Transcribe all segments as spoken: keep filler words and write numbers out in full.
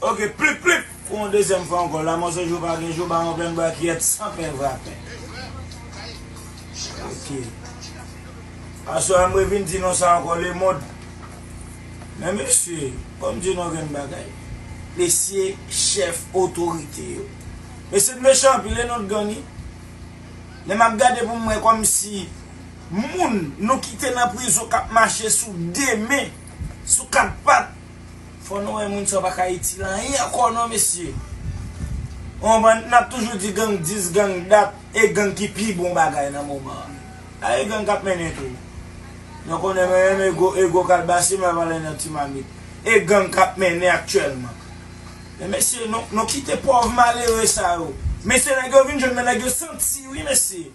Ok, plip, plip. Pou yon dezyèm fwa ankò, Lamò se jou pa gen jou, Bawon plen brakyèt, san pen vre a pen. Ok. Aswè a, m revin di nou sa ankò, lemonn. Men mesye, ban m di nou yon grenn bagay. Mesye, chèf otorite yo. Mesye, n mechan anpil, e nou t gang wi. Lè m ap gade pou m wè kòmsi moun nou kite nan prizon k ap mache sou de men, sou kat pat, fò nou wè moun sa yo pa ka itil anyen ankò non, mesye. Ou konprann? N ap toujou di gang dis, gang dat, e gang ki pi bon bagay nan moman an. A e gang k ap mennen tou. Nou konnen menm ego, ego kalbasi, men pale nan ti mamit. E gang k ap mennen aktyèlman. Men mesye, nou, nou kite pòv malere sa yo. Mesye, nèg yo vin jwenn, men nèg yo santi wi, mesye.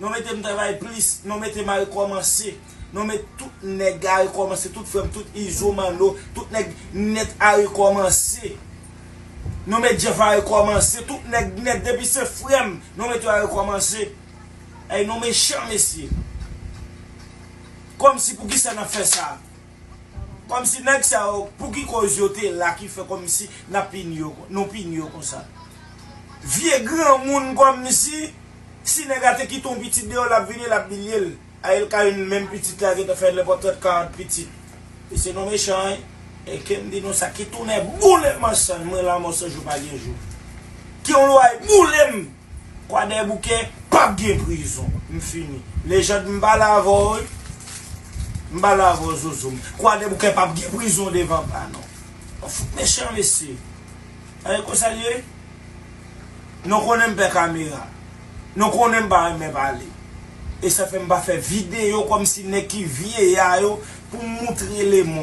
Nou mete m travay plis, nou mete m a rekòmanse. Nou met tout nèg a rekòmanse, tout frè m, tout Izo, Manno, tout nèg nèt a rekòmanse. Nou met Jeff a rekòmanse, tout nèg nèt, depi se frè m, nou met yo a rekòmanse. Ay, nou mechan, mesye. Kòmsi poukisa n ap fè sa? Kòmsi nèg sa yo, pou ki kòz yo te la ki fè kòmsi n ap pini yo, nou pini yo konsa? Vye granmoun kòmsi, si nèg la te kite yon pitit deyò, l ap vini, l ap bilye l. Ariel Cahen menm pitit la gentan fè nenpòt trant, karant pitit. Mesye, nou mechan, wi. E ke m di nou sa, ki tounen boule m ansanm, mwen Lamò se jou pa gen jou. Ki yon lwa boule m. Kwadèboukè p ap gen prizon. M fini. Lejann, m pale avè w, wi. M pale avè w, Zozo. Kwadèboukè p ap gen prizon devan pa non. Ou fout mechan, mesye. E konsa l ye? Nou konnen m pè kamera. Nou konnen m pa renmen pale. E sa fè m pa fè videyo kòmsi nèg ki vye a yo pou m moutre lemonn.